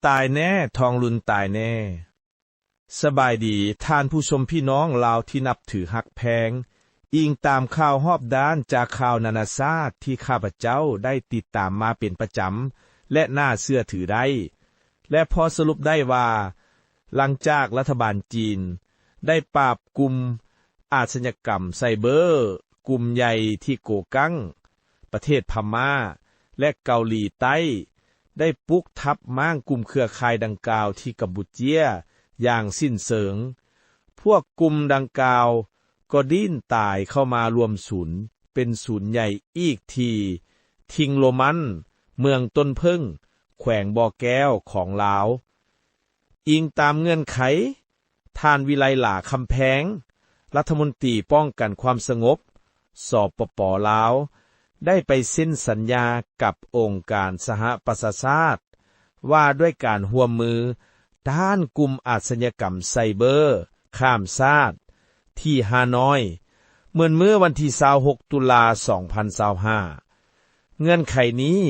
ຕາຍແນ່ ທອງລຸນຕາຍແນ່. ສະບາຍດີທ່ານຜູ້ຊົມພີ່ນ້ອງລາວທີ່ນັບຖືຮັກແພງ. ອີງຕາມຂ່າວຮອບດ້ານຈາກຂ່າວນານາຊາດທີ່ຂ້າພະເຈົ້າໄດ້ຕິດຕາມມາເປັນປະຈຳ ແລະ ໜ້າເຊື່ອຖືໄດ້ ແລະ ພໍສະຫຼຸບໄດ້ວ່າ ຫຼັງຈາກລັດຖະບານຈີນໄດ້ປາບກຸ່ມອາຊະຍາກຳໄຊເບີກຸ່ມໃຫຍ່ທີ່ໂກກັງ, ປະເທດພະມ້າ ແລະ ເກົາຫຼີໃຕ້ ໄດ້ປຸກທັບມ້າງກຸ່ມເຄືອຂ່າຍດັ່ງກ່າວທີ່ກຳປູເຈຍຢ່າງສິ້ນເຊີງ. ພວກກຸ່ມດັ່ງກ່າວກໍດີ້ນຕາຍເຂົ້າມາລວມສູນເປັນສູນໃຫຍ່ອີກທີ່ ທິງໂຣມັນ ເມືອງຕົ້ນເຜິ້ງ ແຂວງບໍ່ແກ້ວຂອງລາວ. ອີງຕາມເງື່ອນໄຂ, ທ່ານ ວິໄລຫຼາ ຄຳແພງ ລັດຖະມົນຕີປ້ອງກັນຄວາມສະຫງົບ ສປປ ລາວ ໄດ້ໄປເຊັນສັນຍາກັບອົງການສະຫະປະຊາຊາດ ວ່າດ້ວຍການຮ່ວມມືຕ້ານກຸ່ມອາຊະຍາກຳໄຊເບີຂ້າມຊາດ ທີ່ຮ່ານ້ອຍ ເມື່ອວັນທີຊາວຫົກ ຕຸລາ ສອງພັນຊາວຫ້າ. ເງື່ອນໄຂນີ້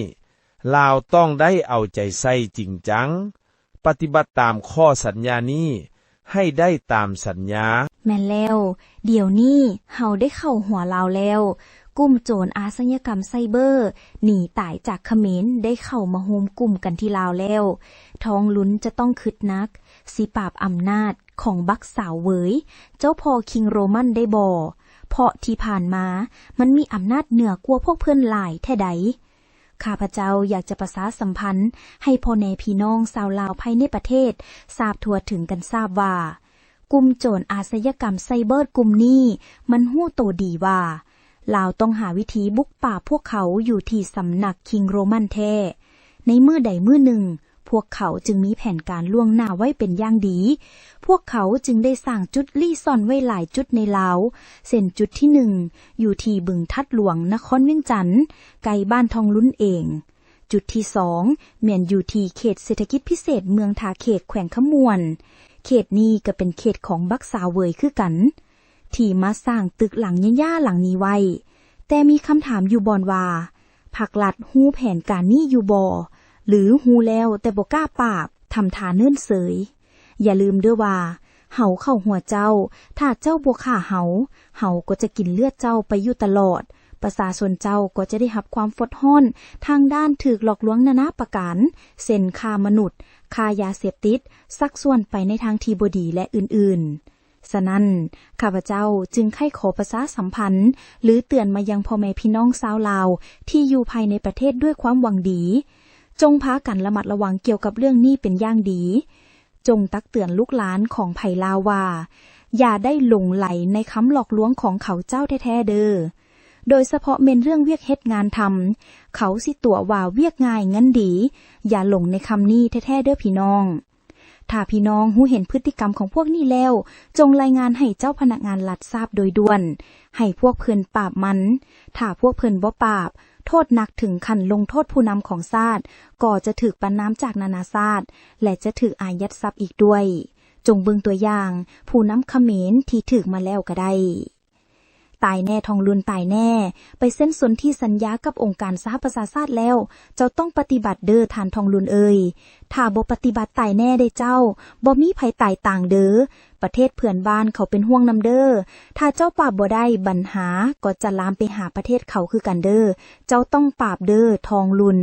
ລາວຕ້ອງໄດ້ເອົາໃຈໃສ່ຈິງຈັງ, ປະຕິບັດຕາມຂໍ້ສັນຍານີ້ໃຫ້ໄດ້ຕາມສັນຍາ. ແມ່ນແລ້ວ, ດຽວນີ້ເຮົາໄດ້ເຂົ້າຫົວລາວແລ້ວ. ກຸ່ມໂຈນອາຊະຍາກຳໄຊເບີໜີຕາຍຈາກຂະເໝນໄດ້ເຂົ້າມາໂຮມກຸ່ມກັນທີ່ລາວແລ້ວ. ທອງລຸນຈະຕ້ອງຄຶດໜັກ, ຊິປາບອຳນາດຂອງບັກສາວເຫວີຍ ເຈົ້າພໍ່ຄິງໂຣມັນໄດ້ບໍ່? ເພາະທີ່ຜ່ານມາມັນມີອຳນາດເໜືອກວ່າພວກເພິ່ນຫຼາຍແທ້ໃດ. ຂ້າພະເຈົ້າຢາກຈະປະຊາສຳພັນໃຫ້ພໍ່ແມ່ພີ່ນ້ອງຊາວລາວພາຍໃນປະເທດຊາບທົ່ວເຖິງກັນຊາບວ່າ ກຸ່ມໂຈນອາຊະຍາກຳໄຊເບີກຸ່ມນີ້ມັນຮູ້ໂຕດີວ່າ ລາວຕ້ອງຫາວິທີບຸກປາບພວກເຂົາຢູ່ທີ່ສຳນັກຄິງໂຣມັນແທ້. ໃນມື້ໃດມື້ໜຶ່ງ ພວກເຂົາຈຶ່ງມີແຜນການລ່ວງໜ້າໄວ້ເປັນຢ່າງດີ. ພວກເຂົາຈຶ່ງໄດ້ສ້າງຈຸດລີ້ຊ່ອນໄວ້ຫຼາຍຈຸດໃນລາວ, ເຊັ່ນ ຈຸດທີໜຶ່ງ ຢູ່ທີ່ບຶງທາດຫຼວງ ນະຄອນວຽງຈັນ, ໃກ້ບ້ານທອງລຸນເອງ. ຈຸດທີສອງ ແມ່ນຢູ່ທີ່ເຂດເສດຖະກິດພິເສດເມືອງທ່າແຂກ ແຂວງຄຳມ່ວນ. ເຂດນີ້ກໍເປັນເຂດຂອງບັກສາເຫວີຍຄືກັນ ທີ່ມາສ້າງຕຶກຫຼັງຫຍ້າໆຫຼັງນີ້ໄວ້. ແຕ່ມີຄຳຖາມຢູ່ບ່ອນວ່າ ພັກລັດຮູ້ແຜນການນີ້ຢູ່ບໍ່ ຫຼື ຮູ້ແລ້ວແຕ່ບໍ່ກ້າປາບ, ທຳທ່າເມີນເສີຍ? ຢ່າລືມເດີ້ວ່າ ເຮົາເຂົ້າຫົວເຈົ້າ, ຖ້າເຈົ້າບໍ່ຂ້າເຮົາ, ເຮົາກໍຈະກິນເລືອດເຈົ້າໄປຢູ່ຕະຫຼອດ. ປະຊາຊົນເຈົ້າກໍຈະໄດ້ຮັບຄວາມຟົດຮ້ອນທາງດ້ານຖືກຫຼອກລວງນານາປະການ, ເຊັ່ນ ຄ້າມະນຸດ, ຄ້າຢາເສບຕິດ, ຊັກຊວນໄປໃນທາງທີ່ບໍ່ດີ ແລະ ອື່ນໆ. ສະນັ້ນ, ຂ້າພະເຈົ້າຈຶ່ງໃຄ່ຂໍປະຊາສຳພັນ ຫຼື ເຕືອນມາຍັງພໍ່ແມ່ພີ່ນ້ອງຊາວລາວທີ່ຢູ່ພາຍໃນປະເທດດ້ວຍຄວາມຫວັງດີ, ຈົ່ງພາກັນລະມັດລະວັງກ່ຽວກັບເລື່ອງນີ້ເປັນຢ່າງດີ. ຈົ່ງຕັກເຕືອນລູກຫຼານຂອງໃຜລາວວ່າ ຢ່າໄດ້ຫຼົງໄຫຼໃນຄຳຫຼອກລວງຂອງເຂົາເຈົ້າແທ້ໆເດີ້. ໂດຍສະເພາະແມ່ນເລື່ອງວຽກເຮັດງານທຳ, ເຂົາຊິຕົວະວ່າວຽກງ່າຍເງິນດີ, ຢ່າຫຼົງໃນຄຳນີ້ແທ້ໆເດີ້ພີ່ນ້ອງ. ຖ້າພີ່ນ້ອງຮູ້ເຫັນພຶດຕິກຳຂອງພວກນີ້ແລ້ວ, ຈົ່ງລາຍງານໃຫ້ເຈົ້າພະນັກງານລັດຊາບໂດຍດ່ວນ, ໃຫ້ພວກເພິ່ນປາບມັນ. ຖ້າພວກເພິ່ນບໍ່ປາບ, ໂທດໜັກເຖິງຂັ້ນລົງໂທດຜູ້ນຳຂອງຊາດ, ກໍຈະຖືກປະນາມຈາກນານາຊາດ ແລະ ຈະຖືກອາຍັດຊັບອີກດ້ວຍ. ຈົ່ງເບິ່ງຕົວຢ່າງຜູ້ນຳຂະເໝນທີ່ຖືກມາແລ້ວກໍໄດ້. ຕາຍແນ່ ທອງລຸນຕາຍແນ່. ໄປເຊັນສົນທິສັນຍາກັບອົງການສະຫະປະຊາຊາດແລ້ວ, ເຈົ້າຕ້ອງປະຕິບັດເດີ້ ທ່ານທອງລຸນເອີຍ. ຖ້າບໍ່ປະຕິບັດຕາຍແນ່ເດ້ເຈົ້າ, ບໍ່ມີໃຜຕາຍຕ່າງເດີ້. ປະເທດເພື່ອນບ້ານເຂົາເປັນຫ່ວງນຳເດີ້. ຖ້າເຈົ້າປາບບໍ່ໄດ້, ບັນຫາກໍຈະລາມໄປຫາປະເທດເຂົາຄືກັນເດີ້. ເຈົ້າຕ້ອງປາບເດີ້ ທອງລຸນ.